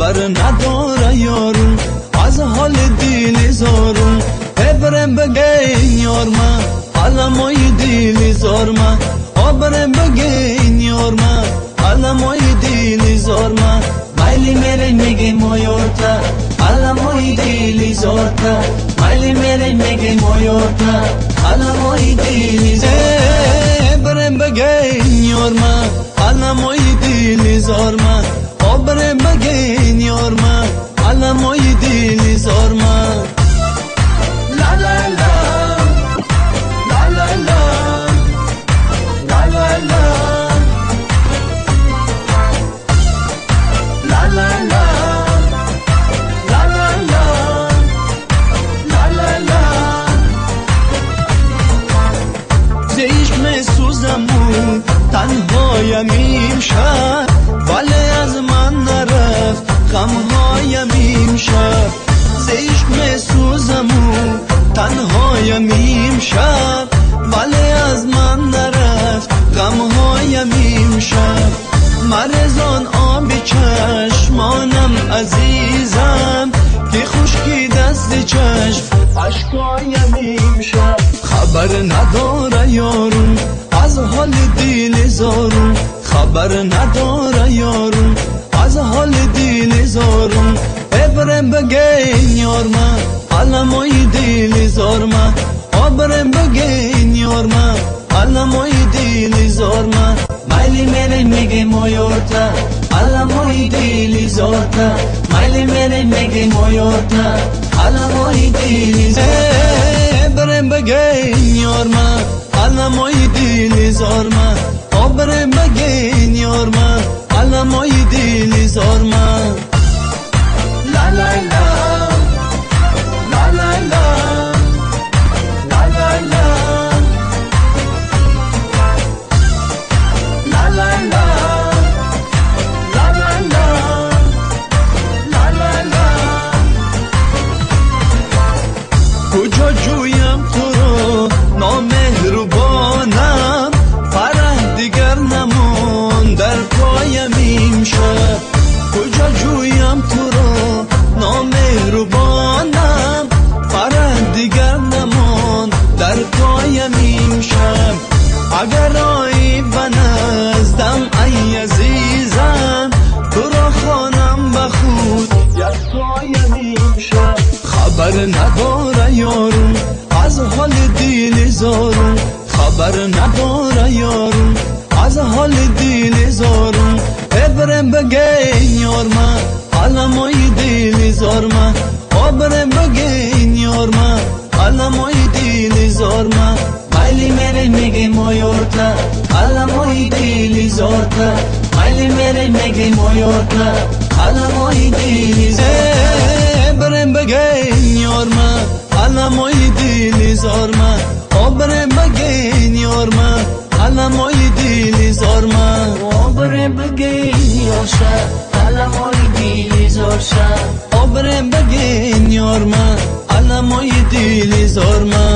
خبر نداره یارم از حال دل زارم ابرم بگین یارما علمای دل زارما ابرم بگین یارما علمای دل زارما майли мере меге моёрта аламои дили зорта майли мере меге моёрта аламои дили зорта ابرم بگین یارما علمای دل زارما ابرم بگین یارما علمای دل زارما لا لا لا لا لا لا لا لا لا لا لا لا لا لا لا لا لا لا زیش مسوزمون تنهایم امشب ولی از من نرفت غمهایم امشب زیش مسوزمون تنهایم امشب ولی از من نرفت غمهایم امشب مرزان آب چشمانم عزیزم که خشکی دست چشم اشکایم امشب خبر نداره یارم از حال دل زارم خبر نداره یارم از حال دل زارم ابرم بگین یارما علمای دل زارما ابرم بگین یارما علمای دل زارما майли мере меге моёрта аламои дили зорта майли мере меге моёрта аламои дили зорта ابرم بگین یارما علمای دل زارما ابرم بگین یارما علمای دل زارما لا لا لا لا لا لا لا لا لا لا لا لا لا لا لا لا لا لا کجا جویم تو رو نامهربانم فرح دیگر نمون در پایم امشب کجا جویم تو رو نامهربانم فرح دیگر نمون در پایم امشب اگر آیی به نزدم ای عزیزم تو را خوانم به خود یک پایم امشب خبر نداره یارم از حال دل زارم خبر نداره یارم از حال دل زارم ابرم بگین یارما علمای دل زارما ابرم بگین یارما علمای دل زارما майли мере меге моёрта аламои дили зорта майли мере меге моёрта аламои дили зорта ابرم بگین یارما علمای دل زارما ابرم بگین یارما علمای دل زارما ابرم بگین یارша аламои дили зорша ابرم بگین یارما علمای دل زارما.